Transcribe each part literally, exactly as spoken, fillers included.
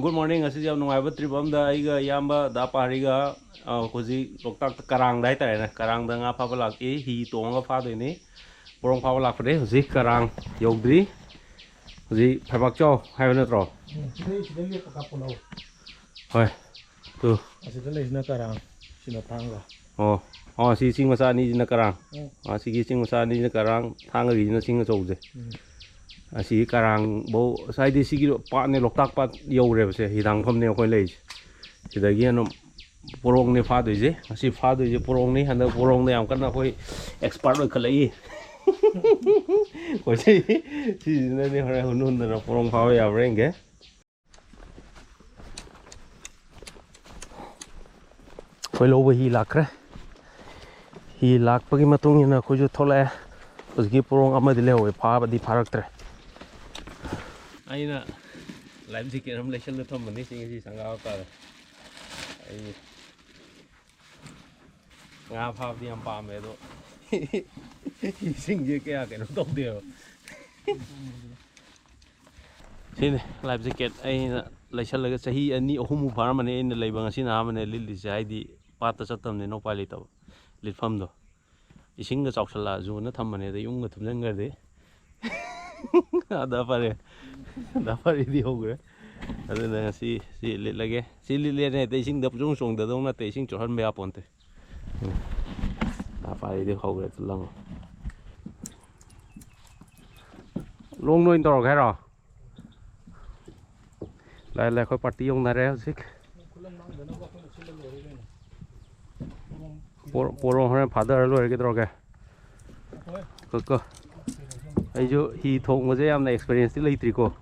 Good morning. ꯉꯁꯤꯁꯦ ꯌꯥꯝ ꯅꯨꯡꯉꯥꯏꯕ trip ꯑꯃꯗ ꯑꯩꯒ ꯏꯌꯥꯝꯕ ꯗꯥ ꯄꯥꯔꯤꯒ, ꯑ, ꯍꯧꯖꯤꯛ ꯂꯣꯛꯇꯥꯛꯇ, ꯀꯔꯥꯡꯗ ꯍꯥꯏꯇꯥꯔꯦꯅꯦ, ꯀꯔꯥꯡꯗ ꯉꯥ ꯐꯥꯕ ꯂꯥꯛꯏ꯫ ꯍꯤ ꯇꯣꯡꯉꯒ ꯐꯥꯗꯣꯏꯅꯤ꯫ ꯄꯣꯔꯣꯝ ꯐꯥꯕ ꯂꯥꯛꯄꯅꯦ꯫ ꯍꯧꯖꯤꯛ ꯀꯔꯥꯡ ꯌꯧꯗ꯭ꯔꯤ꯫ ꯍꯧꯖꯤꯛ ꯐꯩꯕꯥꯛꯆꯥꯎ ꯍꯥꯏꯕ ꯅꯠꯇ꯭ꯔꯣ? ꯎꯝ, ꯁꯤꯗꯩ, ꯁꯤꯗꯩ ꯂꯦꯞꯄ ꯀꯥꯞꯄ ꯂꯧ꯫ ꯍꯣꯏ꯫ ꯇꯨ꯫ ꯑꯁꯤꯗ ꯂꯩꯁꯤꯅ ꯀꯔꯥꯡ, ꯁꯤꯅ ꯊꯥꯡꯒ꯫ ꯑꯣ꯫ ꯑꯣ, ꯁꯤ ꯆꯤꯡ ꯃꯆꯥ ꯑꯅꯤꯁꯤꯅ ꯀꯔꯥꯡ꯫ ꯎꯝ꯫ ꯑꯁꯤꯒꯤ ꯆꯤꯡ ꯃꯆꯥ ꯑꯅꯤꯁꯤꯅ ꯀꯔꯥꯡ, ꯊꯥꯡꯒꯒꯤꯁꯤꯅ ꯆꯤꯡ ꯑꯆꯧꯕꯁꯦ꯫ ꯎꯝ꯫ ꯑꯁꯤ ꯀꯔꯥꯡꯐꯧ, ꯉꯁꯥꯏꯗꯤ ꯁꯤꯒꯤ ꯄꯥꯠꯅꯦ, ꯂꯣꯛꯇꯥꯛ ꯄꯥꯠ ꯌꯧꯔꯦꯕꯁꯦ, ꯍꯤꯗꯥꯡꯐꯝꯅꯦ ꯑꯩꯈꯣꯏ ꯂꯩꯔꯤꯁꯦ꯫ ꯁꯤꯗꯒꯤ ꯑꯗꯨꯝ ꯄꯣꯔꯣꯡꯅꯦ ꯐꯥꯗꯣꯏꯁꯦ꯫ ꯉꯁꯤ ꯐꯥꯗꯣꯏꯁꯦ ꯄꯣꯔꯣꯡꯅꯤ꯫ ꯍꯟꯗꯛ ꯄꯣꯔꯣꯡꯗ ꯌꯥꯝ ꯀꯟꯅ ꯑꯩꯈꯣꯏ expert ꯑꯣꯏꯈꯠꯂꯛꯏ꯫ ꯑꯩꯈꯣꯏ ꯁꯤ-, ꯁꯤꯁꯤꯅꯅꯦ ꯍꯣꯔꯦꯟ ꯍꯨꯟ ꯍꯨꯟꯗꯅ ꯄꯣꯔꯣꯡ ꯐꯥꯕ ꯌꯥꯕ꯭ꯔꯥ ꯌꯦꯡꯒꯦ꯫ ꯑꯩꯈꯣꯏ ꯂꯧꯕ ꯍꯤ ꯂꯥꯛꯈ꯭ꯔꯦ꯫ ꯍꯤ ꯂꯥꯛꯄꯒꯤ ꯃꯇꯨꯡ ꯏꯟꯅ ꯑꯩꯈꯣꯏꯁꯨ ꯊꯣꯛꯂꯛꯑꯦ꯫ ꯍꯧꯖꯤꯛꯀꯤ ꯄꯣꯔꯣꯡ ꯑꯃꯗꯤ ꯂꯩꯍꯧꯋꯦ, ꯐꯥꯕꯗꯤ ꯐꯥꯔꯛꯇ꯭ꯔꯦ꯫ ꯑꯩꯅ life jacket ꯑꯃ ꯂꯩꯁꯜꯂ ꯊꯝꯕꯅꯤ, ꯆꯤꯡ ꯑꯁꯤ ꯁꯪꯒꯥꯕ ꯇꯥꯔꯦ꯫ ꯑꯩ ꯉꯥ ꯐꯥꯕꯗꯤ ꯌꯥꯝ ꯄꯥꯝꯃꯦ, ꯑꯗꯣ ꯏꯁꯤꯡꯁꯦ ꯀꯌꯥ ꯀꯩꯅꯣ ꯇꯧꯗꯦꯕ꯫ ꯁꯤꯅꯤ life jacket ꯑꯩꯅ ꯂꯩꯁꯜꯂꯒ ꯆꯍꯤ ꯑꯅꯤ ꯑꯍꯨꯝꯃꯨꯛ ꯐꯥꯔꯝꯃꯅꯤ ꯑꯩꯅ ꯂꯩꯕ, ꯉꯁꯤꯅ ꯑꯍꯥꯟꯕꯅꯦ ꯂꯤꯠꯂꯤꯁꯦ, ꯍꯥꯏꯗꯤ ꯄꯥꯠꯇ ꯆꯠꯇꯕꯅꯤꯅ ꯎꯄꯥꯏ ꯂꯩꯇꯕ ꯂꯤꯠꯐꯝꯗꯣ꯫ ꯏꯁꯤꯡꯒ ꯆꯥꯎꯁꯜꯂꯛꯑꯁꯨꯅ ꯊꯝꯕꯅꯦ, ꯑꯗ ꯌꯨꯝꯒ ꯊꯨꯝꯖꯤꯟꯈ꯭ꯔꯗꯤ꯫ ꯑꯗ ꯐꯔꯦ, ꯑꯗ ꯐꯔꯦꯗꯤ ꯍꯧꯈ꯭ꯔꯦ꯫ ꯑꯗꯨꯅ ꯉꯁꯤ ꯁꯤ ꯂꯤꯠꯂꯒꯦ꯫ ꯁꯤ ꯂꯤꯠꯂꯦꯅ ꯍꯦꯛꯇ ꯏꯁꯤꯡꯗ ꯄꯨꯡꯆꯣꯡ ꯆꯣꯡꯗꯗꯧ ꯅꯠꯇꯦ, ꯏꯁꯤꯡ ꯆꯣꯠꯍꯟꯕ ꯌꯥꯄꯣꯟꯇꯦ꯫ ꯎꯝ꯫ ꯑꯗ ꯐꯔꯦꯗꯤ ꯍꯧꯈ꯭ꯔꯦ, ꯑꯗꯨ ꯂꯪꯉꯣ꯫ ꯂꯣꯡ ꯑꯣꯏꯅ ꯇꯧꯔꯒꯦ ꯍꯥꯏꯔꯣ? ꯂꯥꯛꯑꯦ, ꯂꯥꯛꯑꯦ, ꯑꯩꯈꯣꯏ party ꯌꯧꯅꯔꯦ ꯍꯧꯖꯤꯛ꯫ ꯄꯣꯔ-, ꯄꯣꯔꯣ ꯍꯣꯔꯦꯟ ꯐꯥꯗꯔ ꯂꯣꯏꯔꯦ, ꯀꯩꯗꯧꯔꯒꯦ? ꯀꯣ, ꯀꯣ꯫ ꯑꯩꯁꯨ ꯍꯤ ꯊꯣꯡꯕꯁꯦ ꯌꯥꯝꯅ experienceꯇꯤ ꯂꯩꯇ꯭ꯔꯤꯀꯣ꯫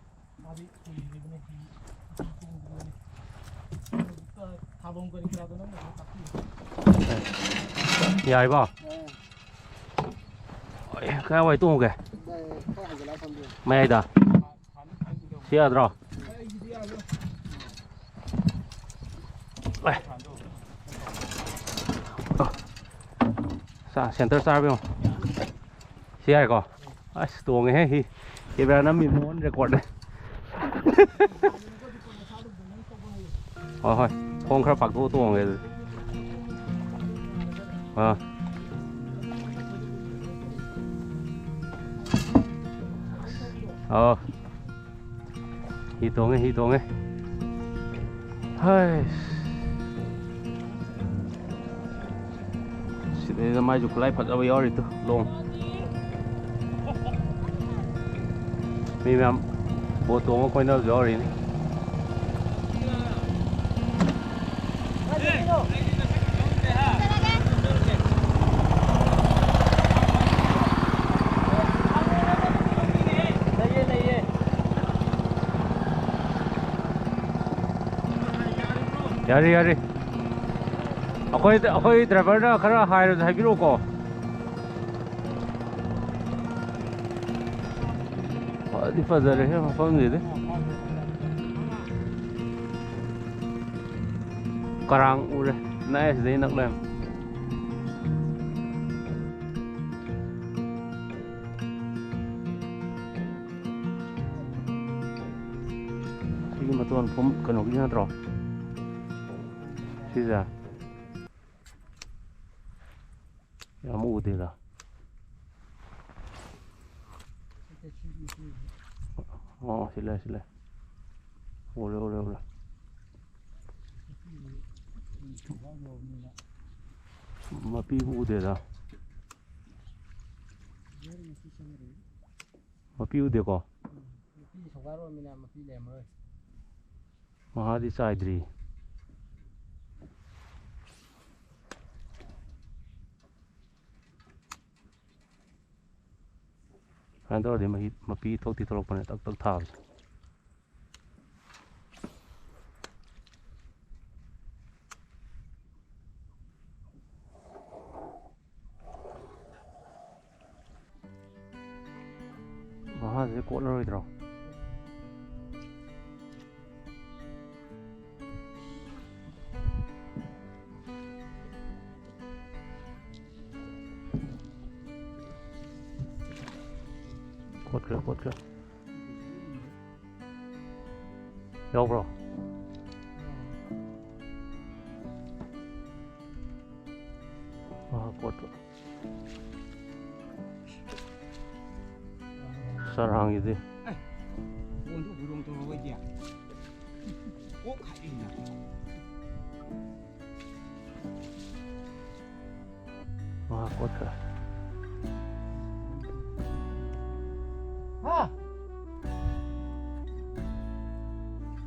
ꯌꯥꯏꯕ? ꯑꯦ, ꯀꯥꯏꯋꯥꯏ ꯇꯣꯡꯉꯨꯒꯦ? ꯃꯌꯥꯏꯗ? ꯁꯤ ꯌꯥꯗ꯭ꯔꯣ? ꯑꯦ꯫ ꯁꯥ-, center ꯆꯥꯔꯕ ꯌꯦꯡꯉꯣ꯫ ꯁꯤ ꯌꯥꯔꯦꯀꯣ? ꯑꯁ, ꯇꯣꯡꯉꯦꯍꯦ ꯁꯤ꯫ Camera ꯅꯝꯃꯤ ꯃꯣꯟ recordꯅꯦ꯫ ꯍꯣꯏ, ꯍꯣꯏ꯫ ꯈꯣꯡ ꯈꯔ ꯐꯥꯛꯇꯣꯛꯑ ꯇꯣꯡꯉꯒꯦ ꯑꯗꯨꯗꯤ꯫ ꯑꯥ꯫ ꯑꯥ꯫ ꯍꯤ ꯇꯣꯡꯉꯦ, ꯍꯤ ꯇꯣꯡꯉꯦ꯫ ꯍꯥꯏ꯫ ꯁꯤꯗꯩꯗ ꯃꯥꯏꯁꯨ ꯈꯨꯠꯂꯥꯏ ꯐꯖꯕ ꯌꯥꯎꯔꯤꯗꯣ, ꯂꯣꯡ꯫ ꯃꯤ ꯃꯌꯥꯝ ꯕꯣꯠ ꯇꯣꯡꯉ ꯀꯣꯏꯅꯕꯁꯨ ꯌꯥꯎꯔꯤꯅꯤ꯫ ꯌꯥꯔꯦ, ꯌꯥꯔꯦ꯫ ꯑꯩꯈꯣꯏ, ꯑꯩꯈꯣꯏ ꯗ꯭ꯔꯥꯏꯚꯔꯗ ꯈꯔ ꯍꯥꯏꯔꯁꯨ ꯍꯥꯏꯕꯤꯔꯛꯑꯣꯀꯣ꯫ ꯐꯗꯤ ꯐꯖꯔꯦꯍꯦ ꯃꯐꯝꯁꯤꯗꯤ꯫ ꯀꯔꯥꯡ ꯎꯔꯦ꯫ ꯅꯛꯑꯦ, ꯁꯤꯗꯩ ꯅꯛ ꯂꯩꯔꯝꯃꯦ꯫ ꯁꯤꯒꯤ ꯃꯇꯣꯟ ꯐꯨꯝ ꯀꯩꯅꯣꯒꯤ ꯅꯠꯇ꯭ꯔꯣ? ꯁꯤꯁꯦ꯫ ꯌꯥꯝ ꯎꯗꯦꯗ꯫ ꯑꯣ, ꯁꯤ ꯂꯩ, ꯁꯤ ꯂꯩ꯫ ꯎꯔꯦ, ꯎꯔꯦ, ꯎꯔꯦ꯫ ꯃꯄꯤ ꯎꯗꯦꯗ꯫ ꯃꯄꯤ ꯎꯗꯦꯀꯣ? ꯃꯄꯤ ꯁꯧꯒꯥꯔ ꯑꯣꯏꯔꯃꯤꯅ ꯃꯄꯤ ꯂꯩꯔꯝꯃꯔꯣꯏ꯫ ꯃꯍꯥꯗꯤ ꯆꯥꯏꯗ꯭ꯔꯤ꯫ ꯁꯨꯃꯥꯏꯅ ꯇꯧꯔꯗꯤ ꯃꯍꯤ, ꯃꯄꯤ ꯊꯣꯛꯇꯤ ꯊꯣꯛꯂꯛꯄꯅꯦ, ꯇꯛ ꯇꯛ ꯊꯥꯕꯁꯦ꯫ ꯃꯍꯥꯁꯦ ꯀꯣꯠꯂꯔꯣꯏꯗ꯭ꯔꯣ? ꯀꯣꯠꯈ꯭ꯔꯦ, ꯀꯣꯠꯈ꯭ꯔꯦ꯫ ꯌꯥꯎꯕ꯭ꯔꯣ? ꯄꯣꯠꯇꯣ꯫ ꯆꯔꯥꯡꯒꯤꯗꯤ꯫ ꯑꯣꯟꯊꯣꯛ ꯈꯨꯗꯣꯡ ꯇꯧꯔꯕ ꯑꯩꯗꯤ꯫ ꯑꯣꯛ ꯍꯥꯏꯔꯤꯅ꯫ ꯃꯉꯥ ꯀꯣꯠꯈ꯭ꯔꯦ꯫ ꯍꯥ?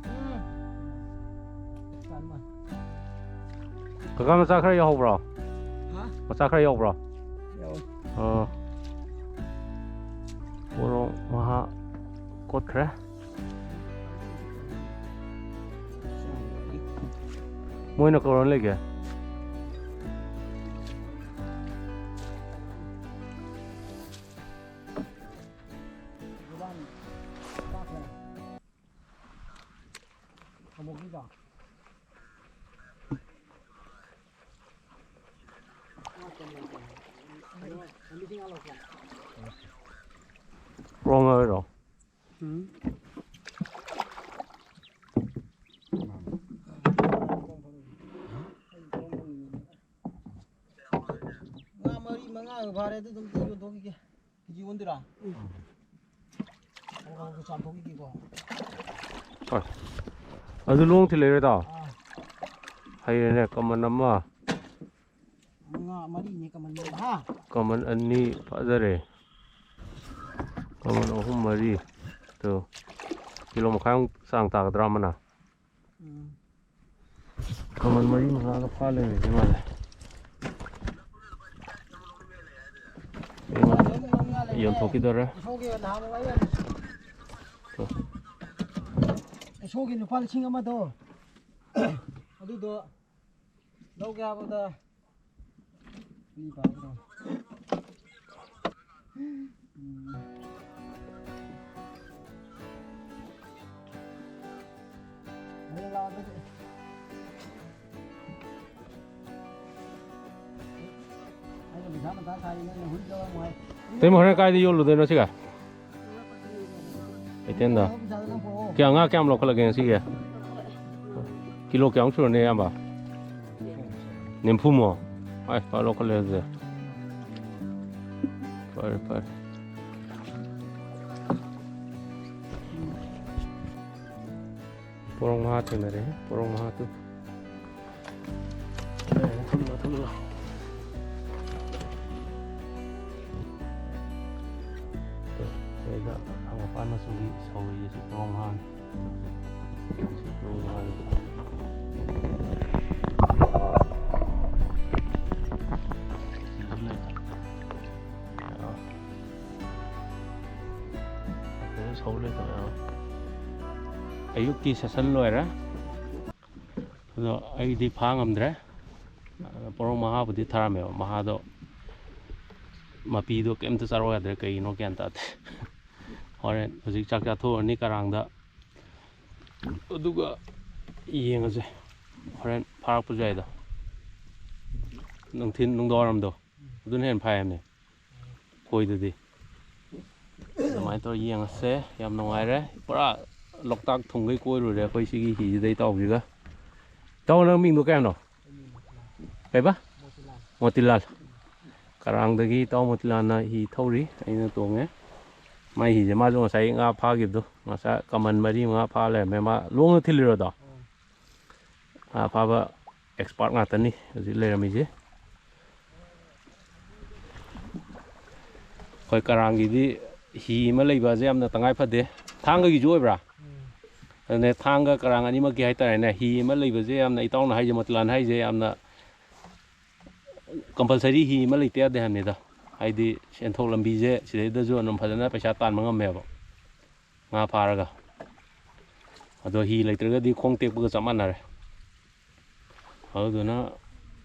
ꯎꯝ꯫ ꯀꯀꯥ, ꯃꯆꯥ ꯈꯔ ꯌꯥꯎꯍꯧꯕ꯭ꯔꯣ? ꯍꯥ? ꯃꯆꯥ ꯈꯔ ꯌꯥꯎꯕ꯭ꯔꯣ? ꯌꯥꯎꯋꯦ꯫ ꯑꯣ꯫ ꯃꯣꯔꯣꯛ ꯃꯍꯥ ꯀꯣꯠꯈ꯭ꯔꯦ꯫ ꯃꯣꯏꯅ ꯀꯧꯔ ꯂꯩꯒꯦ꯫ ꯄ꯭ꯔꯣꯡ ꯍꯥꯏꯔꯣ? ꯎꯝ꯫ ꯉꯥ ꯃꯔꯤ ꯃꯉꯥꯒ ꯐꯥꯔꯦ, ꯑꯗꯨ ꯑꯗꯨꯝ ꯌꯣꯟꯊꯣꯛꯈꯤꯒꯦ꯫ ꯀꯦꯖꯤ ꯑꯣꯟꯗꯣꯏꯔꯥ? ꯈꯔ ꯈꯔ ꯆꯥꯝꯊꯣꯛꯈꯤꯒꯦꯀꯣ꯫ ꯍꯣꯏ꯫ ꯑꯗꯨ ꯂꯣꯡ ꯊꯤꯜꯂꯛꯏꯔꯣ, ꯏꯇꯥꯎ? ꯑꯥ꯫ ꯍꯩꯔꯦꯅꯦ, ꯀꯃꯟ ꯑꯃ꯫ ꯃꯉꯥ, ꯃꯔꯤꯅꯦ ꯀꯃꯟ ꯃꯔꯤ, ꯍꯥ? ꯀꯃꯟ ꯑꯅꯤ ꯐꯥꯖꯔꯦ꯫ ꯀꯃꯟ ꯑꯍꯨꯝ, ꯃꯔꯤ꯫ ꯑꯗꯨ ꯀꯤꯂꯣ ꯃꯈꯥꯏꯃꯨꯛ ꯆꯥꯡ ꯇꯥꯒꯗ꯭ꯔꯥ ꯑꯃꯅ? ꯎꯝ꯫ ꯀꯃꯟ ꯃꯔꯤ ꯃꯉꯥꯒ ꯐꯥ ꯂꯩꯔꯝꯃꯤꯁꯦ ꯃꯥꯁꯦ꯫ ꯑꯩꯉꯣꯟꯗ ꯌꯣꯟꯊꯣꯛꯈꯤꯗꯣꯔꯦ꯫ ꯏꯁꯣꯒꯤ ꯅꯍꯥꯟ ꯏꯁꯣꯒꯤ ꯂꯨꯄꯥ ꯂꯤꯁꯤꯡ ꯑꯃꯗꯣ, ꯑꯗꯨꯗꯣ ꯂꯧꯒꯦ ꯍꯥꯏꯕꯗ ꯃꯤ ꯄꯥꯕꯗꯣ꯫ ꯎꯝ꯫ ꯍꯌꯦꯡ ꯂꯥꯛꯑꯣ ꯑꯗꯨꯗꯤ꯫ ꯑꯩꯅ ꯄꯩꯁꯥ ꯃꯊꯥ ꯁꯥꯔꯤ, ꯅꯪꯅ ꯍꯨꯏ ꯂꯧꯔꯝꯃꯣ ꯍꯥꯏ꯫ ꯇꯩꯃ, ꯍꯣꯔꯦꯟ ꯀꯥꯏꯗ ꯌꯣꯜꯂꯨꯗꯣꯏꯅꯣ ꯁꯤꯒ? ꯀꯩꯊꯦꯜꯗ? ꯀꯌꯥ, ꯉꯥ ꯀꯌꯥꯝ ꯂꯧꯈꯠꯂꯒꯦ ꯉꯁꯤꯒꯤ? ꯀꯤꯂꯣ ꯀꯌꯥꯃꯨꯛ ꯁꯨꯔꯅꯤ, ꯑꯌꯥꯝꯕ? ꯅꯤꯐꯨꯃꯨꯛ? ꯑꯩ ꯄꯥ ꯂꯧꯈꯠꯂꯦ ꯑꯗꯨꯗꯤ꯫ ꯐꯔꯦ, ꯐꯔꯦ꯫ ꯄꯣꯔꯣꯡ ꯃꯍꯥ ꯊꯦꯡꯅꯔꯦ, ꯄꯣꯔꯣꯡ ꯃꯍꯥ ꯇꯨ꯫ ꯊꯝꯃꯣ, ꯊꯝꯃꯣ꯫ ꯁꯤꯗ ꯍꯪꯒꯄꯥꯟ ꯃꯆꯨꯒꯤ ꯁꯧꯔꯤꯁꯤ ꯄꯣꯔꯣꯡ ꯃꯍꯥꯅꯤ꯫ ꯑꯌꯨꯛꯀꯤ ꯁꯦꯁꯟ ꯂꯣꯏꯔꯦ꯫ ꯑꯗꯣ ꯑꯩꯗꯤ ꯐꯥ ꯉꯝꯗ꯭ꯔꯦ꯫ ꯄꯣꯔꯣꯡ ꯃꯍꯥꯕꯨꯗꯤ ꯊꯥꯔꯝꯃꯦꯕ, ꯃꯍꯥꯗꯣ ꯃꯄꯤꯗꯣ ꯀꯩꯝꯇ ꯆꯥꯔꯛꯑꯣ ꯌꯥꯗ꯭ꯔꯦ, ꯀꯩꯒꯤꯅꯣ ꯒ꯭ꯌꯥꯟ ꯇꯥꯗꯦ꯫ ꯍꯣꯔꯦꯟ ꯍꯧꯖꯤꯛ ꯆꯥꯛ ꯆꯥꯊꯣꯛꯑꯅꯤ ꯀꯔꯥꯡꯗ, ꯑꯗꯨꯒ ꯌꯦꯡꯉꯁꯦ꯫ ꯍꯣꯔꯦꯟ ꯐꯥꯔꯛꯄꯁꯨ ꯌꯥꯏꯗ, ꯅꯨꯡꯊꯤꯟ, ꯅꯨꯡꯗꯥꯡꯋꯥꯏꯔꯝꯗꯣ, ꯑꯗꯨꯅ ꯍꯦꯟꯅ ꯐꯥꯏ ꯍꯥꯏꯕꯅꯦ ꯈꯣꯏꯗꯗꯤ꯫ ꯑꯗꯨꯃꯥꯏꯅ ꯇꯧꯔ ꯌꯦꯡꯉꯁꯦ꯫ ꯌꯥꯝ ꯅꯨꯡꯉꯥꯏꯔꯦ, ꯄꯨꯔꯥ ꯂꯣꯛꯇꯥꯛ ꯊꯨꯝꯈꯩ ꯀꯣꯏꯔꯨꯔꯦ ꯑꯩꯈꯣꯏ ꯁꯤꯒꯤ ꯍꯤꯁꯤꯗ ꯏꯇꯥꯎꯁꯤꯒ꯫ ꯏꯇꯥꯎ, ꯅꯪ ꯃꯤꯡꯗꯣ ꯀꯌꯥꯅꯣ? ꯀꯩꯕ? ꯃꯣꯇꯤꯂꯥꯜ꯫ ꯀꯔꯥꯡꯗꯒꯤ ꯏꯇꯥꯎ ꯃꯣꯇꯤꯂꯥꯜꯅ ꯍꯤ ꯊꯧꯔꯤ, ꯑꯩꯅ ꯇꯣꯡꯉꯦ꯫ ꯃꯥꯏ ꯍꯤꯁꯦ, ꯃꯥꯁꯨ ꯉꯁꯥꯏ ꯉꯥ ꯐꯥꯈꯤꯕꯗꯣ, ꯉꯁꯥꯏ ꯀꯃꯟ ꯃꯔꯤ ꯃꯉꯥ ꯐꯥ ꯂꯩꯔꯝꯃꯦ꯫ ꯃꯥ ꯂꯣꯡꯅ ꯊꯤꯜꯂꯤꯔꯣꯗꯣ? ꯉꯥ ꯐꯥꯕ ꯑꯦꯛꯁꯄꯥꯔꯠ ꯉꯥꯛꯇꯅꯤ ꯍꯧꯖꯤꯛ ꯂꯩꯔꯝꯃꯤꯁꯦ꯫ ꯑꯩꯈꯣꯏ ꯀꯔꯥꯡꯒꯤꯗꯤ ꯍꯤ ꯑꯃ ꯂꯩꯕꯁꯦ ꯌꯥꯝꯅ ꯇꯉꯥꯏ ꯐꯗꯦ꯫ ꯊꯥꯡꯒꯒꯤꯁꯨ ꯑꯣꯏꯕ꯭ꯔꯥ? ꯑꯗꯨꯅꯦ, ꯊꯥꯡꯒ ꯀꯔꯥꯡ ꯑꯅꯤꯃꯛꯀꯤ ꯍꯥꯏꯇꯥꯔꯦꯅꯦ, ꯍꯤ ꯑꯃ ꯂꯩꯕꯁꯦ ꯌꯥꯝꯅ, ꯏꯇꯥꯎꯅ ꯍꯥꯏꯁꯦ, ꯃꯣꯇꯤꯂꯥꯜ ꯍꯥꯏꯁꯦ, ꯌꯥꯝꯅ ꯀꯝꯄꯜꯁꯔꯤ ꯍꯤ ꯑꯃ ꯂꯩꯇ ꯌꯥꯗꯦ ꯍꯥꯏꯕꯅꯤꯗ꯫ ꯍꯥꯏꯗꯤ ꯁꯦꯟꯊꯣꯛ ꯂꯝꯕꯤꯁꯦ ꯁꯤꯗꯩꯗꯁꯨ ꯑꯗꯨꯝ ꯐꯖꯅ ꯄꯩꯁꯥ ꯇꯥꯟꯕ ꯉꯝꯃꯦꯕ, ꯉꯥ ꯐꯥꯔꯒ꯫ ꯑꯗꯣ ꯍꯤ ꯂꯩꯇ꯭ꯔꯒꯗꯤ ꯈꯣꯡ ꯇꯦꯛꯄꯒ ꯆꯞ ꯃꯥꯟꯅꯔꯦ꯫ ꯑꯗꯨꯗꯨꯅ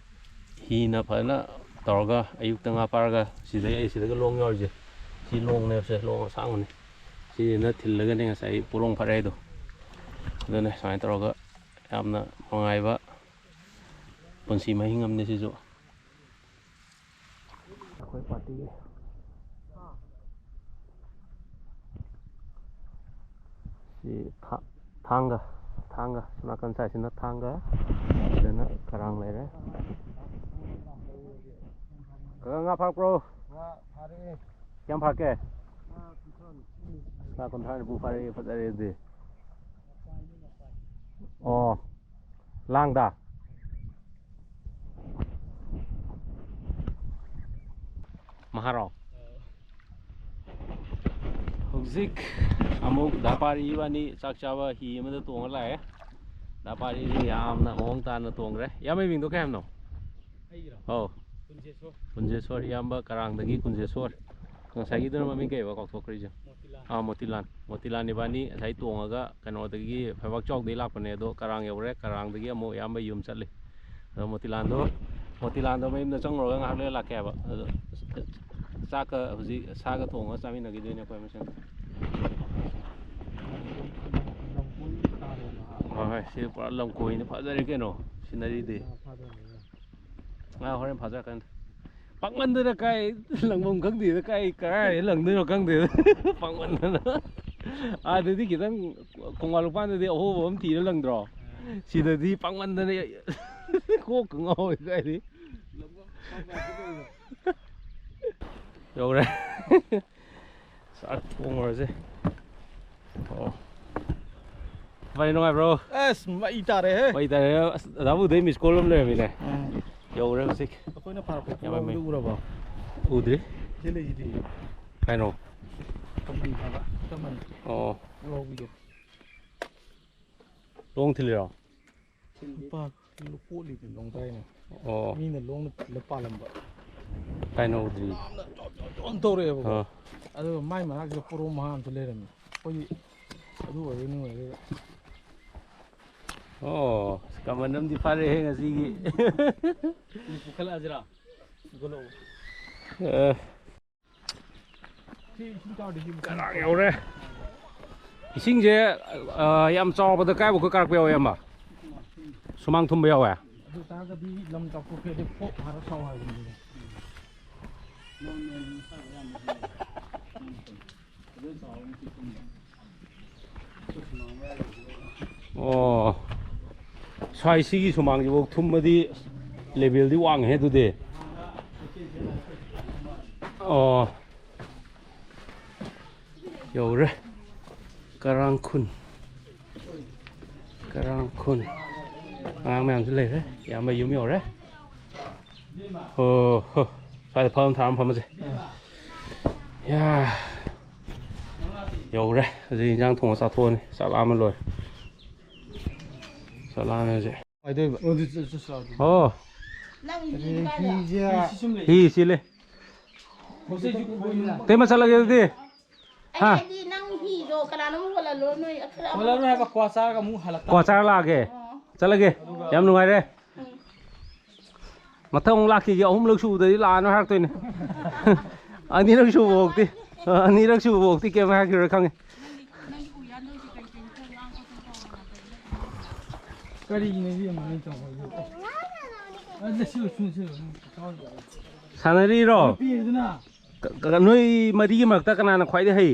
ꯍꯤꯅ ꯐꯖꯅ ꯇꯧꯔꯒ ꯑꯌꯨꯛꯇ ꯉꯥ ꯐꯥꯔꯒ, ꯁꯤꯗꯩ, ꯑꯩ ꯁꯤꯗꯒ ꯂꯣꯡ ꯌꯥꯎꯔꯤꯁꯦ, ꯁꯤ ꯂꯣꯡꯅꯦꯕꯁꯦ, ꯂꯣꯡ ꯑꯁꯥꯡꯕꯅꯦ꯫ ꯁꯤꯁꯤꯅ ꯊꯤꯜꯂꯒꯅꯦ ꯉꯁꯥꯏ ꯄꯣꯔꯣꯡ ꯐꯥꯔꯛꯏꯗꯣ꯫ ꯑꯗꯨꯅꯦ ꯁꯨꯃꯥꯏꯅ ꯇꯧꯔꯒ ꯌꯥꯝꯅ ꯅꯨꯡꯉꯥꯏꯕ ꯄꯨꯟꯁꯤ ꯃꯍꯤꯡ ꯑꯃꯅꯦ ꯁꯤꯁꯨ꯫ ꯑꯩꯈꯣꯏ ꯄꯥꯔꯇꯤꯒꯤ ꯁꯤ ꯊꯥ-, ꯊꯥꯡꯒ, ꯊꯥꯡꯒ, ꯁꯣꯝ ꯅꯥꯀꯟ ꯁꯥꯏꯠꯁꯤꯅ ꯊꯥꯡꯒ, ꯁꯤꯗꯅ ꯀꯔꯥꯡ ꯂꯩꯔꯦ꯫ ꯀꯀꯥ, ꯉꯥ ꯐꯥꯔꯛꯄ꯭ꯔꯣ? ꯉꯥ ꯐꯥꯔꯛꯑꯦ꯫ ꯀꯌꯥꯝ ꯐꯥꯔꯛꯀꯦ? ꯉꯥ ꯀꯨꯟꯊ꯭ꯔꯥ ꯅꯤꯐꯨ꯫ ꯉꯥ ꯀꯨꯟꯊ꯭ꯔꯥ ꯅꯤꯐꯨ ꯐꯥꯔꯛꯑꯦ, ꯐꯖꯔꯦ ꯑꯗꯨꯗꯤ꯫ ꯃꯄꯥꯏꯅꯤ, ꯃꯄꯥꯏ꯫ ꯑꯣ, ꯂꯥꯡꯗ? ꯃꯍꯥꯔꯣ? ꯑ꯫ ꯍꯧꯖꯤꯛ ꯑꯃꯨꯛ ꯗꯥ ꯄꯥꯔꯤ ꯏꯕꯥꯅꯤ ꯆꯥꯛ ꯆꯥꯕ ꯍꯤ ꯑꯃꯗ ꯇꯣꯡꯉ ꯂꯥꯛꯑꯦ꯫ ꯗꯥ ꯄꯥꯔꯤꯁꯤ ꯌꯥꯝꯅ ꯃꯑꯣꯡ ꯇꯥꯅ ꯇꯣꯡꯈ꯭ꯔꯦ꯫ ꯏꯌꯥꯝꯕꯩ ꯃꯤꯡꯗꯣ ꯀꯩ ꯍꯥꯏꯕꯅꯣ? ꯑꯩꯒꯤꯔꯣ? ꯑꯧ꯫ ꯀꯨꯟꯖꯦꯁꯣꯔ꯫ ꯀꯨꯟꯖꯦꯁꯣꯔ, ꯏꯌꯥꯝꯕ ꯀꯔꯥꯡꯗꯒꯤ ꯀꯨꯟꯖꯦꯁꯣꯔ꯫ ꯉꯁꯥꯏꯒꯤꯗꯨꯅ ꯃꯃꯤꯡ ꯀꯩꯕ? ꯀꯥꯎꯊꯣꯛꯈ꯭ꯔꯦ ꯑꯩꯁꯨ꯫ ꯃꯣꯇꯤꯂꯥꯜ꯫ ꯑꯥ, ꯃꯣꯇꯤꯂꯥꯜ꯫ ꯃꯣꯇꯤꯂꯥꯜ ꯏꯕꯥꯅꯤ ꯉꯁꯥꯏ ꯇꯣꯡꯉꯒ ꯀꯩꯅꯣꯗꯒꯤ, ꯐꯩꯕꯥꯛ ꯆꯥꯎꯗꯒꯤ ꯂꯥꯛꯄꯅꯦ, ꯑꯗꯣ ꯀꯔꯥꯡ ꯌꯧꯔꯦ꯫ ꯀꯔꯥꯡꯗꯒꯤ ꯑꯃꯨꯛ ꯏꯌꯥꯝꯕ ꯌꯨꯝ ꯆꯠꯂꯤ꯫ ꯑꯗꯣ ꯃꯣꯇꯤꯂꯥꯜꯗꯣ, ꯃꯣꯇꯤꯂꯥꯜꯗꯣ ꯃꯌꯨꯝꯗ ꯆꯪꯉꯨꯔꯒ ꯉꯥꯏꯍꯥꯛ ꯂꯩꯔ ꯂꯥꯛꯀꯦ ꯍꯥꯏꯕ꯫ ꯑꯗꯣ ꯆꯥꯛꯀ ꯍꯧꯖꯤꯛ ꯁꯥꯒ ꯊꯣꯡꯉꯒ ꯆꯥꯃꯤꯟꯅꯈꯤꯗꯣꯏꯅꯦ ꯑꯩꯈꯣꯏ ꯃꯁꯦꯟ꯫ ꯍꯣꯏ, ꯍꯣꯏ, ꯁꯤ ꯄꯨꯔꯥ ꯂꯝꯀꯣꯏꯅꯤ, ꯐꯖꯔꯦ ꯀꯩꯅꯣ ꯁꯤꯅꯔꯤꯗꯤ꯫ ꯉꯥ ꯍꯣꯔꯦꯟ ꯐꯥꯖꯔꯛꯀꯅꯤ꯫ ꯄꯥꯛꯃꯟꯗꯅ ꯀꯥꯏ ꯂꯪꯐꯝ ꯈꯪꯗꯦꯗ, ꯀꯥꯏ ꯀꯔꯥꯏ ꯂꯪꯗꯣꯏꯅꯣ ꯈꯪꯗꯦꯗ꯫ ꯄꯥꯛꯃꯟꯗꯅ꯫ ꯑꯥꯗꯗꯤ ꯈꯤꯇꯪ ꯈꯣꯡꯕꯥꯟ ꯂꯨꯄꯥꯟꯗꯗꯤ ꯑꯍꯣꯕ ꯑꯃ ꯊꯤꯔ ꯂꯪꯗ꯭ꯔꯣ? ꯁꯤꯗꯗꯤ ꯄꯥꯛꯃꯟꯗꯅ ꯀꯣꯛꯀ ꯉꯥꯎꯋꯦ ꯀꯥꯏꯗꯤ꯫ ꯌꯧꯔꯦ꯫ ꯆꯥꯛ ꯊꯣꯡꯉꯨꯔꯁꯦ꯫ ꯑꯣ꯫ ꯚꯥꯏ, ꯅꯨꯡꯉꯥꯏꯕ꯭ꯔꯣ? ꯑꯁ, ꯃꯩ ꯇꯥꯔꯦꯍꯦ꯫ ꯃꯩ ꯇꯥꯔꯦ꯫ ꯑꯁ, ꯗꯥꯕꯨꯗꯩ miss call ꯑꯃ ꯂꯩꯔꯝꯃꯤꯅꯦ꯫ ꯎꯝ꯫ ꯌꯧꯔꯦ ꯍꯧꯖꯤꯛ꯫ ꯑꯩꯈꯣꯏꯅ ꯐꯥꯔꯛꯄ ꯌꯥꯝꯃꯦ, ꯃꯩ꯫ ꯄꯣꯔꯣꯝꯗꯣ ꯎꯔꯕꯣ? ꯎꯗ꯭ꯔꯤ꯫ ꯁꯤ ꯂꯩꯁꯤꯗꯤ꯫ ꯀꯩꯅꯣ? ꯀꯃꯟ ꯍꯥꯏꯕ, ꯀꯃꯟ꯫ ꯑꯣ꯫ ꯂꯧꯕꯤꯗꯣ꯫ ꯂꯣꯡ ꯊꯤꯜꯂꯤꯔꯣ? ꯂꯨꯄꯥ ꯀꯣꯠꯂꯤꯗꯨ ꯂꯣꯡꯗ꯭ꯔꯥꯏꯅꯦ꯫ ꯑꯣ꯫ ꯃꯤꯅ ꯂꯣꯡꯅ ꯄꯥꯜꯂꯝꯕ꯫ ꯀꯥꯏꯅꯧꯗ꯭ꯔꯤ꯫ ꯌꯥꯝꯅ ꯖꯣꯝ ꯖꯣꯝ ꯖꯣꯝ ꯇꯧꯔꯛꯑꯦꯕꯀꯣ꯫ ꯑꯥ꯫ ꯑꯗꯨꯒ ꯃꯥꯏ ꯃꯅꯥꯛꯁꯤꯗ ꯄꯣꯔꯣꯝ ꯃꯍꯥ ꯑꯃꯁꯨ ꯂꯩꯔꯝꯃꯤ꯫ ꯑꯩꯈꯣꯏꯗꯤ ꯑꯗꯨ ꯑꯣꯏꯔꯦ ꯅꯤꯡꯉꯨꯔꯦ꯫ ꯑꯣ, ꯀꯃꯟ ꯑꯃꯗꯤ ꯐꯥꯔꯦꯍꯦ ꯉꯁꯤꯒꯤ꯫ ꯄꯨꯈꯠꯂꯛꯑꯁꯤꯔꯥ? ꯄꯨꯈꯠꯂꯛꯑꯣ꯫ ꯑ꯫ ꯀꯔꯥꯡ ꯌꯧꯔꯦ꯫ ꯏꯁꯤꯡꯁꯦ, ꯑ, ꯌꯥꯝ ꯆꯥꯎꯕꯗ ꯀꯥꯏꯕ ꯑꯩꯈꯣꯏ ꯀꯥꯔꯛꯄ ꯌꯥꯎꯋꯦ, ꯑꯌꯥꯝꯕ꯫ ꯁꯨꯃꯥꯡ ꯊꯨꯝꯕ ꯌꯥꯎꯋꯦ꯫ ꯑꯗꯨ ꯇꯥꯔꯒꯗꯤ ꯂꯝ ꯆꯥꯎꯊꯣꯛꯈ꯭ꯔꯦ, ꯑꯗꯩ ꯐꯣꯛ ꯍꯥꯏꯔ ꯆꯥꯎ ꯍꯥꯏꯕꯅꯤꯅꯦ꯫ ꯑꯣ꯫ ꯁ꯭ꯋꯥꯏ ꯁꯤꯒꯤ ꯁꯨꯃꯥꯡꯁꯤꯐꯥꯎ ꯊꯨꯝꯃꯗꯤ level ꯗꯤ ꯋꯥꯡꯉꯦ ꯑꯗꯨꯗꯤ꯫ ꯑꯣ, ꯌꯧꯔꯦ꯫ ꯀꯔꯥꯡ ꯈꯨꯟ꯫ ꯀꯔꯥꯡ ꯈꯨꯟ꯫ ꯑꯉꯥꯡ ꯃꯌꯥꯝꯁꯨ ꯂꯩꯔꯦ꯫ ꯏꯌꯥꯝꯕ ꯌꯨꯝ ꯌꯧꯔꯦ꯫ ꯑꯣ ꯍꯣ꯫ ꯁ꯭ꯋꯥꯏꯗ ꯐꯝ ꯊꯥꯔ ꯐꯝꯃꯁꯦ꯫ ꯌꯥ꯫ ꯌꯧꯔꯦ꯫ ꯍꯧꯖꯤꯛ ꯏꯟꯖꯥꯡ ꯊꯣꯡꯉ ꯆꯥꯊꯣꯛꯑꯅꯤ꯫ ꯆꯥꯛ ꯂꯥꯝꯕ ꯂꯣꯏꯔꯦ꯫ ꯆꯥꯛ ꯂꯥꯝꯃꯦ ꯍꯧꯖꯤꯛ꯫ ꯀꯥꯏꯗꯣꯏꯕ? ꯑꯣ꯫ ꯅꯪ ꯍꯤ ꯀꯥꯏꯗ? ꯍꯤꯁꯦ ꯍꯤ ꯁꯤ ꯂꯩ꯫ ꯄꯣꯠ ꯆꯩꯁꯨ ꯈꯣꯏꯅ ꯇꯩꯃ ꯆꯠꯂꯒꯦ ꯑꯗꯨꯗꯤ꯫ ꯑꯩ ꯍꯥ? ꯍꯥꯏꯗꯤ ꯅꯪ ꯍꯤꯗꯣ ꯀꯅꯥꯅꯣꯝ ꯍꯣꯜꯍꯜꯂꯣ, ꯅꯣꯏ ꯈꯔ ꯑꯃ ꯍꯣꯜꯂꯔꯣꯏ ꯍꯥꯏꯕ, ꯀ꯭ꯋꯥ ꯆꯥꯔꯒ ꯑꯃꯨꯛ ꯍꯜꯂꯛꯇꯥ꯫ ꯀ꯭ꯋꯥ ꯆꯥꯔ ꯂꯥꯛꯑꯒꯦ꯫ ꯑꯣ꯫ ꯆꯠꯂꯒꯦ꯫ ꯑꯗꯨꯒ ꯌꯥꯝ ꯅꯨꯡꯉꯥꯏꯔꯦ꯫ ꯎꯝ꯫ ꯃꯊꯪ ꯑꯃꯨꯛ ꯂꯥꯛꯈꯤꯒꯦ, ꯑꯍꯨꯝꯂꯛ ꯁꯨꯕꯗꯗꯤ ꯂꯥꯛꯑꯅꯨ ꯍꯥꯏꯔꯛꯇꯣꯏꯅꯦ꯫ ꯑꯅꯤꯔꯛ ꯁꯨꯕꯐꯥꯎꯗꯤ, ꯑꯅꯤꯔꯛ ꯁꯨꯕꯐꯥꯎꯗꯤ ꯀꯩꯝ ꯍꯥꯏꯔꯛꯈꯤꯔꯣꯏ ꯈꯪꯉꯦ꯫ ꯀꯔꯤꯒꯤꯅꯣ ꯏꯕꯦꯝꯃ ꯅꯪ ꯇꯧꯔꯤꯗꯣ? ꯑ, ꯁꯤ ꯁꯤ ꯁꯤ ꯁꯥꯟꯅꯔꯤꯔꯣ? ꯅꯨꯄꯤꯗꯨꯅ ꯀ-, ꯀ-, ꯅꯣꯏ ꯃꯔꯤꯒꯤ ꯃꯔꯛꯇ ꯀꯅꯥꯅ ꯈ꯭ꯋꯥꯏꯗꯩ ꯍꯩ?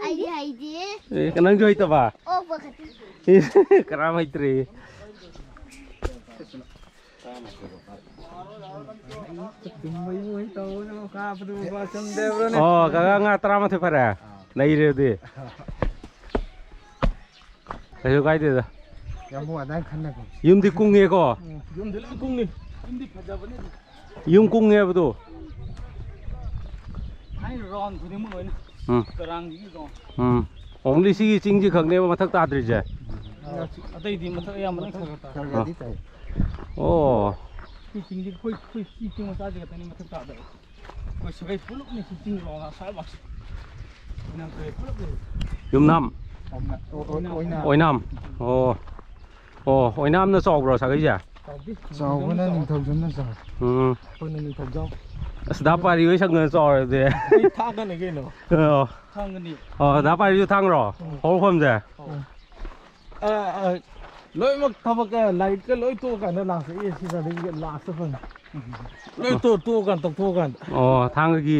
ꯑꯩꯗꯤ ꯍꯩꯇꯦ꯫ ꯑꯦ, ꯅꯪꯁꯨ ꯍꯩꯇꯕ? ꯑꯣꯛꯄ ꯈꯛꯇ꯫ ꯀꯅꯥꯝ ꯍꯩꯇ꯭ꯔꯦ꯫ ꯇꯨꯝꯕꯩꯕꯨ ꯍꯩ ꯇꯧꯕꯗꯨ ꯀꯥꯞꯄꯗꯨ ꯕꯥ ꯆꯨꯝꯗꯕ꯭ꯔꯣꯅꯦ? ꯑꯣ, ꯀꯀꯥ ꯉꯥ ꯇꯔꯥꯃꯥꯊꯣꯏ ꯐꯥꯔꯦ? ꯅꯩꯔꯦ ꯑꯗꯨꯗꯤ꯫ ꯀꯩꯁꯨ ꯀꯥꯏꯗꯦꯗ꯫ ꯌꯥꯝꯕꯨꯡ ꯑꯗꯥꯏ ꯈꯟꯅꯒꯨꯝ꯫ ꯌꯨꯝꯗꯤ ꯀꯨꯡꯉꯦꯀꯣ? ꯎꯝ, ꯌꯨꯝꯗꯤ ꯂꯣꯏ ꯀꯨꯡꯉꯤ꯫ ꯌꯨꯝꯗꯤ ꯐꯖꯕꯅꯦ ꯑꯗꯨꯝ꯫ ꯌꯨꯝ ꯀꯨꯡꯉꯦ ꯍꯥꯏꯕꯗꯣ? ꯊꯥꯏꯅ ꯔꯥꯎꯟ ꯈꯨꯗꯤꯡꯃꯛ ꯂꯣꯏꯅ꯫ ꯎꯝ꯫ ꯀꯔꯥꯡꯁꯤꯒꯤ ꯔꯥꯎꯟ꯫ ꯎꯝ꯫ Only ꯁꯤꯒꯤ ꯆꯤꯡꯁꯤ ꯈꯛꯅꯦꯕ ꯃꯊꯛ ꯇꯥꯗ꯭ꯔꯤꯁꯦ? ꯑꯇꯩꯗꯤ ꯃꯊꯛ ꯑꯌꯥꯝꯕꯅ ꯈꯔ ꯈꯔ ꯇꯥꯏ꯫ ꯈꯔ ꯈꯔꯗꯤ ꯇꯥꯏ꯫ ꯑꯣ꯫ ꯁꯤ ꯆꯤꯡꯁꯤ ꯑꯩꯈꯣꯏ, ꯑꯩꯈꯣꯏ ꯁꯤ ꯆꯤꯡ ꯃꯆꯥꯁꯤ ꯈꯛꯇꯅꯤ ꯃꯊꯛ ꯇꯥꯗꯕ꯫ ꯑꯩꯈꯣꯏ ꯁꯥꯒꯩ ꯄꯨꯂꯞꯅꯤ ꯁꯤ ꯆꯤꯡ ꯔꯥꯎꯟ ꯑꯁ꯭ꯋꯥꯏꯃꯛꯁꯦ꯫ ꯑꯣꯏꯅꯥꯝ ꯁꯥꯒꯩ ꯄꯨꯂꯞꯅꯤ꯫ ꯌꯨꯝꯅꯥꯝ? ꯑꯣꯏꯅꯥꯝ꯫ ꯑꯣ꯫ ꯑꯣ, ꯑꯣꯏꯅꯥꯝꯅ ꯆꯥꯎꯕ꯭ꯔꯣ ꯁꯥꯒꯩꯁꯦ? ꯆꯥꯎꯕꯅ ꯅꯤꯡꯊꯧꯖꯝꯅ ꯆꯥꯎꯋꯤ꯫ ꯎꯝ꯫ ꯑꯩꯈꯣꯏꯅ ꯅꯤꯡꯊꯧꯖꯝ꯫ ꯑꯁ, ꯗꯥ ꯄꯥꯔꯤ ꯍꯣꯏ ꯁꯪꯒꯅ ꯆꯥꯎꯔꯦ ꯑꯗꯨꯗꯤ꯫ ꯑꯩ ꯊꯥꯡꯒꯅꯤ ꯀꯩꯅꯣ꯫ ꯑꯣ꯫ ꯊꯥꯡꯒꯅꯤ꯫ ꯑꯣ, ꯗꯥ ꯄꯥꯔꯤꯁꯨ ꯊꯥꯡꯔꯣ? ꯎꯝ꯫ ꯍꯧꯔꯛꯐꯝꯁꯦ? ꯑꯣ꯫ ꯑ, ꯑ, ꯂꯣꯏꯅꯃꯛ ꯊꯕꯛ, ꯑ, ꯂꯥꯏꯔꯤꯛꯀ ꯂꯣꯏ ꯇꯣꯛꯑꯀꯥꯟꯗ ꯂꯥꯛꯄ ꯑꯦ ꯁꯤ ꯁꯥꯔꯇꯤꯐꯤꯀꯦꯠ ꯂꯥꯁꯇ ꯐꯪꯉꯤ꯫ ꯂꯣꯏ ꯇꯣ-, ꯇꯣꯛꯑꯀꯥꯟ, ꯇꯧꯊꯣꯛꯑꯀꯥꯟꯗ꯫ ꯑꯣ, ꯊꯥꯡꯒꯒꯤ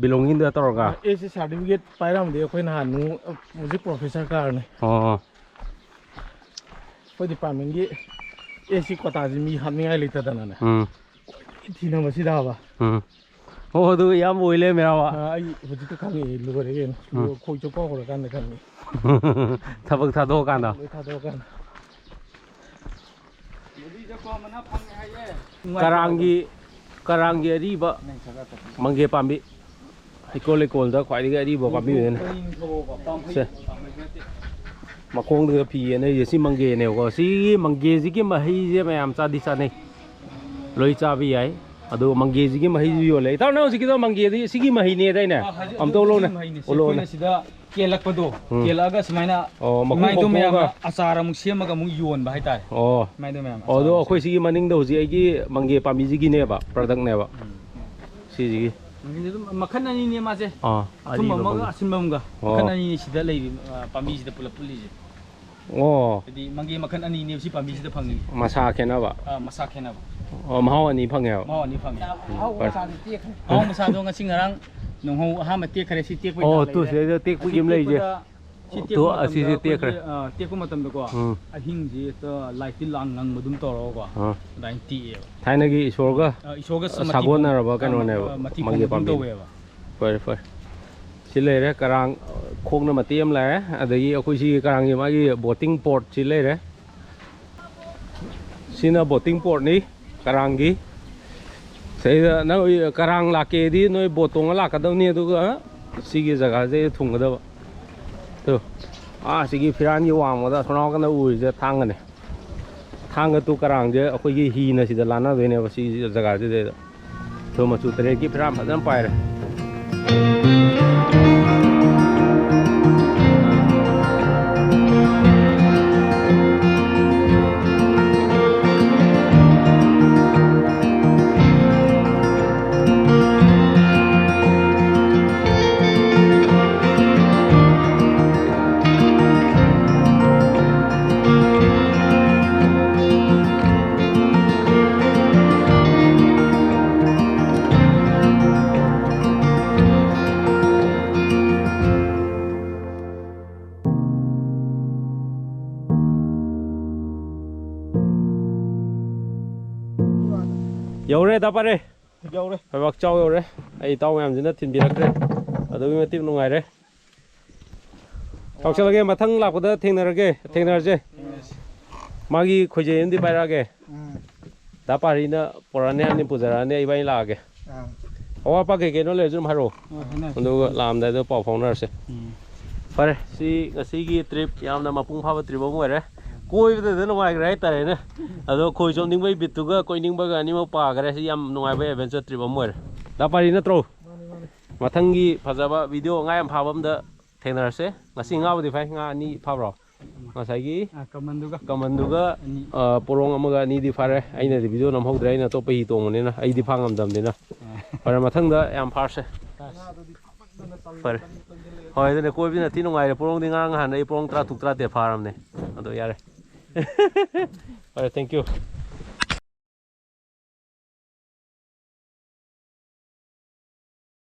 belongingꯗ ꯇꯧꯔꯒ? ꯑꯦ ꯁꯤ ꯁꯥꯔꯇꯤꯐꯤꯀꯦꯠ ꯄꯥꯏꯔꯝꯕꯗꯤ ꯑꯩꯈꯣꯏ ꯅꯍꯥꯟ ꯅꯨ-, ꯍꯧꯖꯤꯛ ꯄ꯭ꯔꯣꯐꯦꯁꯔ ꯀꯥꯔꯅꯤ꯫ ꯑꯣ꯫ ꯑꯩꯈꯣꯏ ꯗꯤꯄꯥꯔꯠꯃꯦꯟꯒꯤ ꯑꯦ ꯁꯤ ꯀꯣꯇꯥꯁꯤ ꯃꯤ ꯍꯥꯞꯅꯤꯡꯉꯥꯏ ꯂꯩꯇꯗꯅꯅꯦ꯫ ꯎꯝ꯫ ꯀꯣꯏꯊꯤ ꯊꯤꯅꯕꯁꯤꯗꯕ꯫ ꯎꯝ꯫ ꯑꯣ, ꯑꯗꯨ ꯏꯌꯥꯝꯕ ꯑꯣꯏ ꯂꯩꯔꯝꯃꯦꯕ꯫ ꯑꯥ, ꯑꯩ ꯍꯧꯖꯤꯛꯇ ꯈꯪꯉꯦ, ꯂꯣꯏꯔꯦ ꯀꯩꯅꯣ꯫ ꯎꯝ꯫ ꯈꯣꯏ ꯆꯣꯞꯄ ꯍꯧꯔꯀꯥꯟꯗ ꯈꯪꯉꯦ꯫ ꯊꯕꯛ ꯊꯥꯗꯣꯛꯑꯀꯥꯟꯗ꯫ ꯂꯣꯏ ꯊꯥꯗꯣꯛꯑꯀꯥꯟꯗ꯫ ꯀꯔꯥꯡꯒꯤ, ꯀꯔꯥꯡꯒꯤ ꯑꯔꯤꯕ ꯃꯪꯒꯦ ꯄꯥꯝꯕꯤ꯫ ꯍꯩꯀꯣꯜ ꯂꯩꯀꯣꯜꯗ ꯈ꯭ꯋꯥꯏꯗꯒꯤ ꯑꯔꯤꯕ ꯄꯥꯝꯕꯤ ꯑꯣꯏꯗꯣꯏꯅꯦ꯫ ꯁꯦ꯫ ꯃꯈꯣꯡꯗꯒ ꯐꯤ ꯌꯦꯠꯅꯔꯤꯁꯦ ꯁꯤ ꯃꯪꯒꯦꯅꯦꯕꯀꯣ꯫ ꯁꯤꯒꯤ ꯃꯪꯒꯦꯁꯤꯒꯤ ꯃꯍꯩꯁꯦ ꯃꯌꯥꯝ ꯆꯥꯗꯤ ꯆꯥꯅꯩ꯫ ꯂꯣꯏ ꯆꯥꯕ ꯌꯥꯏ꯫ ꯑꯗꯣ ꯃꯪꯒꯦꯁꯤꯒꯤ ꯃꯍꯩꯁꯨ ꯌꯣꯜꯂꯦ꯫ ꯏꯇꯥꯎ, ꯅꯪ ꯍꯧꯖꯤꯛꯀꯤꯗꯣ ꯃꯪꯒꯦꯗꯤ ꯁꯤꯒꯤ ꯃꯍꯩꯅꯦꯗꯥꯏꯅꯦ? ꯑꯥ, ꯍꯧꯖꯤꯛ ꯑꯝꯇ ꯎꯠꯂꯛꯎꯅꯦ꯫ ꯃꯍꯩꯅꯦ꯫ ꯁꯤ ꯎꯠꯂꯛꯑꯣꯅꯦ꯫ ꯑꯩꯈꯣꯏꯅ ꯁꯤꯗ ꯀꯦꯜꯂꯛꯄꯗꯣ, ꯎꯝ꯫ ꯀꯦꯜꯂꯛꯑꯒ ꯁꯨꯃꯥꯏꯅ ꯑꯣ, ꯃꯈꯨꯝ ꯏꯃꯥꯏꯗꯣ ꯃꯌꯥꯝꯅ ꯈꯣꯡꯗꯣꯛꯑꯒ꯫ ꯑꯆꯥꯔ ꯑꯃꯨꯛ ꯁꯦꯝꯃꯒ ꯑꯃꯨꯛ ꯌꯣꯟꯕ ꯍꯥꯏꯇꯥꯔꯦ꯫ ꯑꯣ꯫ ꯏꯃꯥꯏꯗꯣ ꯃꯌꯥꯝ ꯑꯣ, ꯑꯗꯣ ꯑꯆꯥꯔ ꯑꯩꯈꯣꯏ ꯁꯤꯒꯤ ꯃꯅꯤꯡꯗ ꯍꯧꯖꯤꯛ ꯑꯩꯒꯤ ꯃꯪꯒꯦ ꯄꯥꯝꯕꯤꯁꯤꯒꯤꯅꯦꯕ, ꯄ꯭ꯔꯗꯛꯅꯦꯕ꯫ ꯎꯝ꯫ ꯁꯤꯁꯤꯒꯤ꯫ ꯃꯪꯒꯦꯁꯦ ꯑꯗꯨꯝ ꯃꯈꯜ ꯑꯅꯤꯅꯦ ꯃꯥꯁꯦ꯫ ꯑꯥ, ꯑꯊꯨꯝꯕ ꯑꯔꯤꯕ ꯑꯃꯒ ꯃꯪꯒꯦ꯫ ꯑꯁꯤꯟꯕ ꯑꯃꯒ꯫ ꯑꯣ꯫ ꯃꯈꯜ ꯑꯅꯤꯅꯦ ꯁꯤꯗ ꯂꯩꯔꯤ, ꯑ, ꯄꯥꯝꯕꯤꯁꯤꯗ ꯄꯨꯂꯞ ꯄꯨꯜꯂꯤꯁꯦ꯫ ꯑꯣ꯫ ꯍꯥꯏꯗꯤ ꯃꯪꯒꯦ ꯃꯈꯜ ꯑꯅꯤꯅꯦꯕ ꯁꯤ ꯄꯥꯝꯕꯤꯁꯤꯗ ꯐꯪꯉꯤ꯫ ꯃꯁꯥ ꯈꯦꯠꯅꯕ꯫ ꯑꯥ, ꯃꯁꯥ ꯈꯦꯠꯅꯕ꯫ ꯑꯣ, ꯃꯍꯥꯎ ꯑꯅꯤ ꯐꯪꯉꯦꯕ꯫ ꯃꯍꯥꯎ ꯑꯅꯤ ꯐꯪꯉꯦ꯫ ꯎꯝ, ꯐꯔꯦ꯫ ꯑꯍꯥꯎ ꯃꯁꯥꯗꯣ ꯉꯁꯤ ꯉꯔꯥꯡ ꯅꯣꯡꯍꯧ ꯑꯍꯥꯟꯕ ꯇꯦꯛꯈ꯭ꯔꯦ, ꯁꯤ ꯇꯦꯛꯄꯩ ꯑꯣ, ꯆꯥꯡ ꯇꯨ ꯂꯩꯔꯦ꯫ ꯁꯤꯗꯩꯗ ꯇꯦꯛꯄꯒꯤ ꯑꯁꯤ ꯑꯃ ꯂꯩꯔꯤꯁꯦ꯫ ꯇꯦꯛꯄꯗ, ꯁꯤ ꯇꯨ, ꯇꯦꯛꯄ ꯃꯇꯝꯗ ꯑꯁꯤꯁꯦ ꯑꯩꯈꯣꯏꯒꯤ, ꯇꯦꯛꯈ꯭ꯔꯦ꯫ ꯑ, ꯇꯦꯛꯄ ꯃꯇꯝꯗꯀꯣ, ꯎꯝ꯫ ꯑꯍꯤꯡꯁꯤ ꯍꯦꯛꯇ ꯂꯥꯏꯠꯇꯤ ꯂꯥꯡ ꯉꯪꯕꯗꯨꯝ ꯇꯧꯔꯒꯀꯣ, ꯑꯥ꯫ ꯑꯗꯨꯃꯥꯏꯅ ꯇꯦꯛꯑꯦꯕ꯫ ꯊꯥꯏꯅꯒꯤ ꯏꯁꯣꯔꯒ ꯑ, ꯏꯁꯣꯔꯒ ꯃꯊꯤ ꯁꯥꯒꯣꯟꯅꯔꯕ ꯈꯣꯡ-, ꯀꯩꯅꯣꯅꯦꯕ, ꯑ, ꯃꯊꯤ ꯃꯪꯒꯦ ꯈꯣꯡꯕꯗꯨꯝ ꯄꯥꯝꯕꯤ꯫ ꯇꯧꯋꯦꯕ꯫ ꯐꯔꯦ, ꯐꯔꯦ꯫ ꯁꯤ ꯂꯩꯔꯦ, ꯀꯔꯥꯡ ꯈꯣꯡꯅ ꯃꯇꯦꯛ ꯑꯃ ꯂꯥꯛꯑꯦ꯫ ꯑꯗꯒꯤ ꯑꯩꯈꯣꯏ ꯁꯤꯒꯤ ꯀꯔꯥꯡꯒꯤ ꯃꯥꯒꯤ boating port ꯁꯤ ꯂꯩꯔꯦ꯫ ꯁꯤꯅ boating portꯅꯤ ꯀꯔꯥꯡꯒꯤ꯫ ꯁꯤꯗ ꯅꯪ ꯀꯔꯥꯡ ꯂꯥꯛꯀꯦꯗꯤ ꯅꯣꯏ boat ꯇꯣꯡꯉ ꯂꯥꯛꯀꯗꯕꯅꯤ, ꯑꯗꯨꯒ ꯁꯤꯒꯤ ꯖꯒꯥꯁꯦ ꯊꯨꯡꯒꯗꯕ꯫ ꯇꯨ, ꯑꯥ, ꯁꯤꯒꯤ ꯐꯤꯔꯥꯟꯒꯤ ꯋꯥꯡꯃꯗ ꯑꯁꯣꯝ ꯅꯥꯀꯟꯗ ꯎꯔꯤꯁꯦ ꯊꯥꯡꯒꯅꯦ꯫ ꯊꯥꯡꯒ ꯇꯨ ꯀꯔꯥꯡꯁꯦ ꯑꯩꯈꯣꯏꯒꯤ ꯍꯤꯅ ꯁꯤꯗ ꯂꯥꯟꯅꯗꯣꯏꯅꯦꯕ, ꯁꯤ ꯖꯒꯥꯁꯤꯗꯩꯗ꯫ ꯁꯣꯝ ꯃꯆꯨ ꯇꯔꯦꯠꯀꯤ ꯐꯤꯔꯥꯟ ꯐꯖꯅ ꯄꯥꯏꯔꯦ꯫ ꯌꯧꯔꯦ, ꯗꯥ ꯄꯥꯔꯦ꯫ ꯌꯧꯔꯦ꯫ ꯂꯩꯕꯥꯛ ꯆꯥꯎ ꯌꯧꯔꯦ꯫ ꯑꯩ ꯏꯇꯥꯎ ꯃꯌꯥꯝꯁꯤꯅ ꯊꯤꯟꯕꯤꯔꯛꯈ꯭ꯔꯦ꯫ ꯑꯗꯨꯛꯀꯤ ꯃꯇꯤꯛ ꯅꯨꯡꯉꯥꯏꯔꯦ꯫ ꯆꯥꯎꯁꯜꯂꯒꯦ, ꯃꯊꯪ ꯂꯥꯛꯄꯗ ꯊꯦꯡꯅꯔꯒꯦ, ꯊꯦꯡꯅꯔꯁꯦ꯫ ꯃꯥꯒꯤ ꯈꯣꯏꯖꯩ ꯑꯃꯗꯤ ꯄꯥꯏꯔꯛꯑꯒꯦ꯫ ꯎꯝ꯫ ꯗꯥ ꯄꯥꯔꯤꯅ ꯄꯨꯔꯛꯑꯅꯤ ꯍꯥꯏꯕꯅꯤ, ꯄꯨꯖꯔꯛꯑꯅꯤ, ꯑꯩ ꯏꯕꯥꯅꯤ ꯂꯥꯛꯑꯒꯦ꯫ ꯑꯥ꯫ ꯑꯋꯥꯠ ꯑꯄꯥ ꯀꯩ ꯀꯩꯅꯣ ꯂꯩꯔꯁꯨ ꯑꯗꯨꯝ ꯍꯥꯏꯔꯛꯑꯣ꯫ ꯍꯣꯏ, ꯍꯥꯏꯅꯔꯁꯤ꯫ ꯑꯗꯨꯒ ꯂꯥꯛꯑꯝꯗꯥꯏꯗ ꯄꯥꯎ ꯐꯥꯎꯅꯔꯁꯦ꯫ ꯎꯝ꯫ ꯐꯔꯦ, ꯁꯤ ꯉꯁꯤꯒꯤ trip ꯌꯥꯝꯅ ꯃꯄꯨꯡ ꯐꯥꯕ trip ꯑꯃ ꯑꯣꯏꯔꯦ꯫ ꯀꯣꯏꯕꯗꯗ ꯅꯨꯡꯉꯥꯏꯈ꯭ꯔꯦ ꯍꯥꯏꯇꯥꯔꯦꯅꯦ꯫ ꯑꯗꯣ ꯈꯣꯏ ꯆꯣꯞꯅꯤꯡꯕꯒꯤ ꯕꯤꯠꯇꯨꯒ ꯀꯣꯏꯅꯤꯡꯕꯒ ꯑꯅꯤꯃꯛ ꯄꯥꯈ꯭ꯔꯦ꯫ ꯁꯤ ꯌꯥꯝ ꯅꯨꯡꯉꯥꯏꯕ adventure trip ꯑꯃ ꯑꯣꯏꯔꯦ꯫ ꯗꯥ ꯄꯥꯔꯤ ꯅꯠꯇ꯭ꯔꯣ? ꯃꯥꯅꯤ, ꯃꯥꯅꯤ꯫ ꯃꯊꯪꯒꯤ ꯐꯖꯕ video ꯉꯥ ꯌꯥꯝ ꯐꯥꯕ ꯑꯃꯗ ꯊꯦꯡꯅꯔꯁꯦ꯫ ꯉꯁꯤ ꯉꯥꯕꯨꯗꯤ ꯐꯥꯏ, ꯉꯥ ꯑꯅꯤ ꯐꯥꯕ꯭ꯔꯣ? ꯉꯁꯥꯏꯒꯤ ꯑꯥ, ꯀꯃꯟꯗꯨꯒ꯫ ꯀꯃꯟꯗꯨꯒ, ꯑꯅꯤ꯫ ꯑꯥ, ꯄꯣꯔꯣꯡ ꯑꯃꯒ ꯑꯅꯤꯗꯤ ꯐꯥꯔꯦ꯫ ꯑꯩꯅꯗꯤ video ꯅꯝꯍꯧꯗ꯭ꯔꯦ, ꯑꯩꯅ ꯑꯇꯣꯞꯄ ꯍꯤ ꯇꯣꯡꯕꯅꯤꯅ, ꯑꯩꯗꯤ ꯐꯥ ꯉꯝꯗꯕꯅꯤꯅ꯫ ꯑꯥ꯫ ꯐꯔꯦ, ꯃꯊꯪꯗ ꯌꯥꯝ ꯐꯥꯔꯁꯦ꯫ ꯐꯔꯦ꯫ ꯍꯣꯏ, ꯑꯗꯨꯅꯦ, ꯀꯣꯏꯕꯁꯤꯅ ꯊꯤ ꯅꯨꯡꯉꯥꯏꯔꯦ꯫ ꯄꯣꯔꯣꯡꯗꯤ ꯉꯔꯥꯡ ꯅꯍꯥꯟ ꯑꯩ ꯄꯣꯔꯣꯡ ꯇꯔꯥ ꯇꯔꯨꯛ ꯇꯔꯥ ꯇꯔꯦꯠ ꯐꯥꯔꯕꯅꯦ꯫ ꯑꯗꯣ ꯌꯥꯔꯦ꯫ ꯐꯔꯦ, thank you꯫